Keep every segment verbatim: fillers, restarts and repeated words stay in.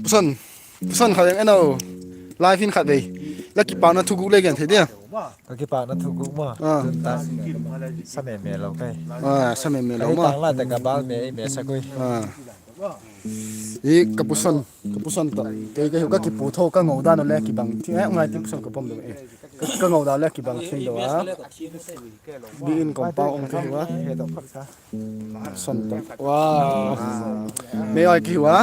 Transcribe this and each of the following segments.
Puson, puson khat eng eno. Live in khat vei. La kipakna thuguk le gen thei dia. Ka kipakna thuguk maw? Ah. Tun ta. Sa me me lo kai. Ah, sa me me lo maw? Tang la ta ka bal me, ei me sa koi. Ah. I ka puson, ka puson ta. Kei ka hiu ka kipu tho ka ngau dan le kibang. Thi ngai ti puson ka pom do e. Ka, ka ngau dan le kibang thei do a. Bi in compound ong ka hiu a. He do phak sa. Son ta. Wow. Me ai ki hiu a.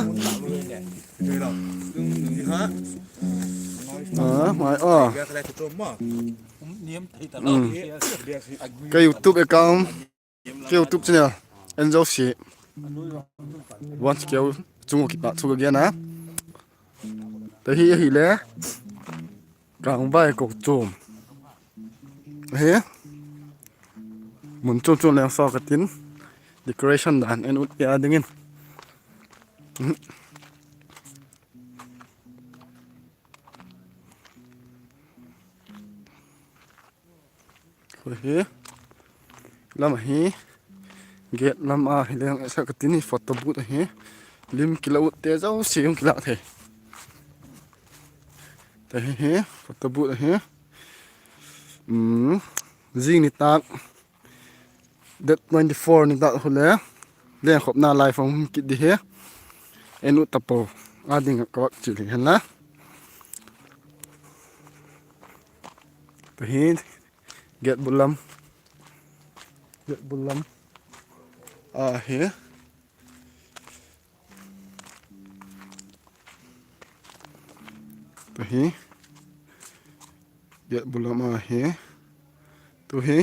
Ah, mai, ah. Mm. Ka YouTube account, ka YouTube channel, N Z C One Scale chung u kipak thu ka gen a. Tahi, ahile, Kangbai kochuam ahi. Mun chuam chuam leng sa ka tin, decoration dan en ut tia dingin. Khaw hi lam ahi, gate lam a hi leng sa ka tin, hi photo booth ahi. Lim kila utte zosia hung kilâk thei. Tahi hi photo booth ahi. Um, zing nitâk, date twenty four nitâk hile, lengkhopna live hung kit di hi. En ut tapo a ding ka vak chial hi hen la. Tahi, gate bul lam, gate bul lam ahi. Tahi, gate bul lam ahi. Tu hi,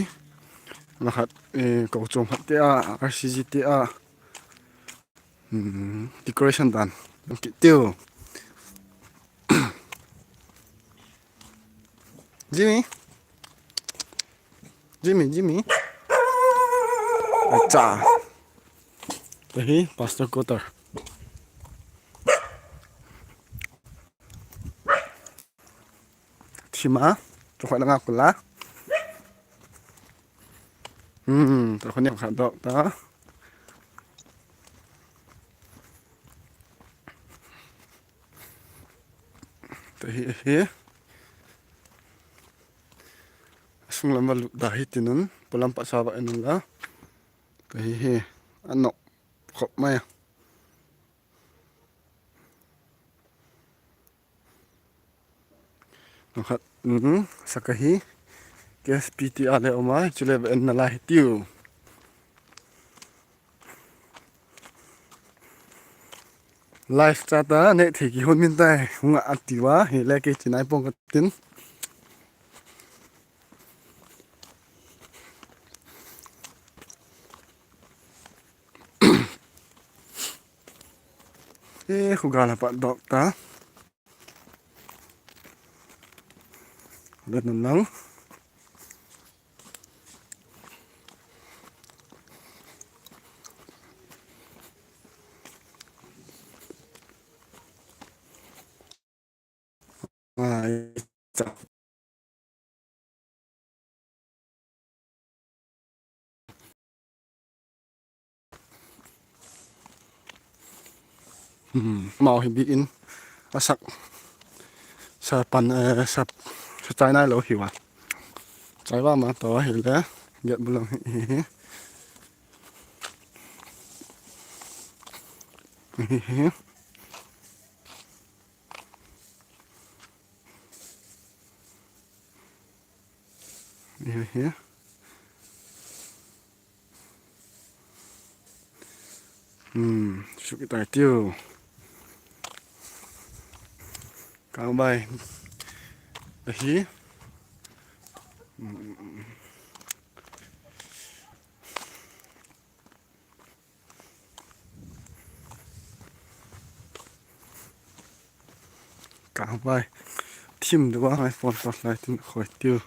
la khat, eh, kochuam khat te a, R C G te a, decoration dan hung kit tiu. Jimmy, Jimmy, Jimmy. Acha. Tahi pastor quarter. Thim a, tu khoi la nga kula. Hmm, tu khoi ni kha dok ta. Tahi hi. A sung lam va lut da hi tin un, pulam pat sa va en un la. Tahi hi. A nok khop mai a. Nokhat, um, sa ka hi. K S P T a le um a, chule va en nalai hi tiu. Live chat a nêk thei ki hun min tai hung a tiu a, hile kei chin ai pong ka tin. E, khu gal a pat dok ta. Le nun lang. Ai, cha. Hmm, mau hi bi in a sak sa pan, eh, sa, sa chai nai lo hi ua. Chai va ma to hile, gate bul lam hi, hi, hi. Hi, hi. Hi, hi. Hmm, suk i tai tiu. Kangbai. Ahi. Hmm. Kangbai. Thim deu a ngai phone torch light in khoi tiu.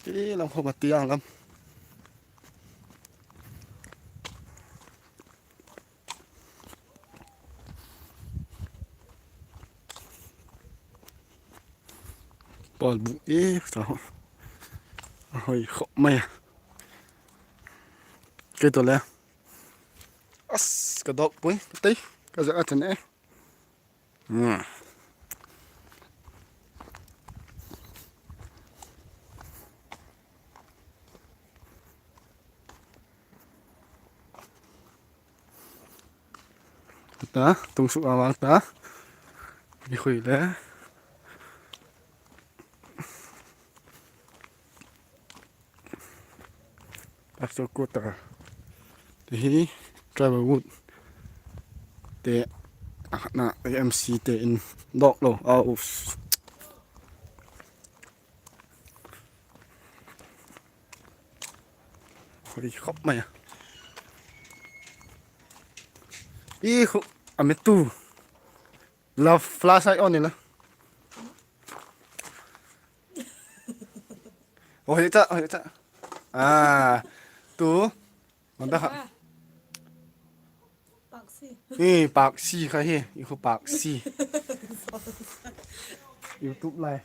Ti lam khawm a ti ang lam. Pawl bu e ta. A hoi khawp mai a. Kei tawh le. As, ka dawk pui, ka tei, ka zak a chan e. Hmm. Ta, tung suk a vang ta. I khui le. Pastor quarter. Ti hi tribal wood te, a khatna M C te in dawk lo a u. Hoi khawp mai a. I khu a metu. La flashlight on ni la. Hoi cha, hoi cha. A, tu. Manda kha. I, paksi kha hi, i khu paksi. YouTube lai.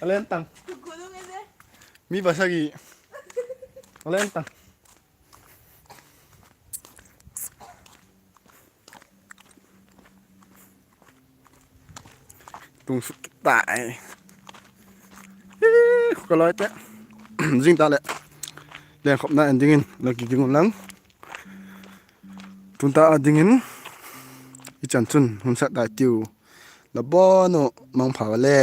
A len tang. Mi ba sagi. A len tang. Tung suk tai. Ka lawite. Zing ta leh. Lengkhawmna en dingin la kiging un lang. Tun ta a dingin. I chan chun hun sat dai tiu. La bawn u mangpha le.